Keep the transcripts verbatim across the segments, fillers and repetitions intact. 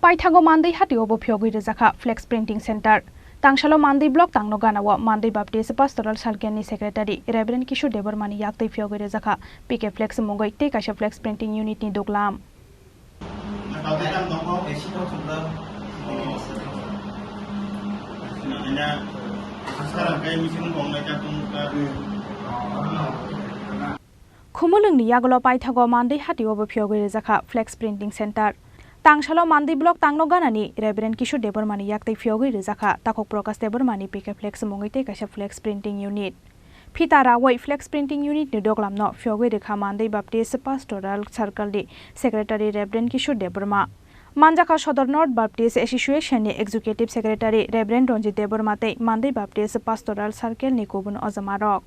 Paithago Mandwi hatio bo phiyogwi rwjakha flex printing center. Tangsalo Mandwi block tangno ganao Mandwi Baptist Pastoral Circle ni Secretary Reverend Kishore Debbarma ni yaktwi phiyogwi rwjakha P K Flex mungwi tei kaisa flex printing unit ni duglam. Khumulwngni yagulo paithago Mandwi hatio bo phiyogwi rwjakha flex printing center. Tangsalo Mandwi block tangno ganani Reverend Kishore Debbarma ni yaktwi phiyogwi rwjakha takhuk Prakash Debbarma ni P K Flex mungwi tei kaisa flex printing unit. Phita rawi flex printing unit ni duglamno phiyogwi rwkha Mandwi Baptist Pastoral Circle ni Secretary Reverend Kishore Debbarma. Manjakha Sodor North Baptist Association ni Executive Secretary Reverend Ranjit Debbarma tei Mandwi Baptist Pastoral Circle ni kubun ojamarok.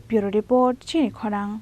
Bureau Report, Chini Khorang.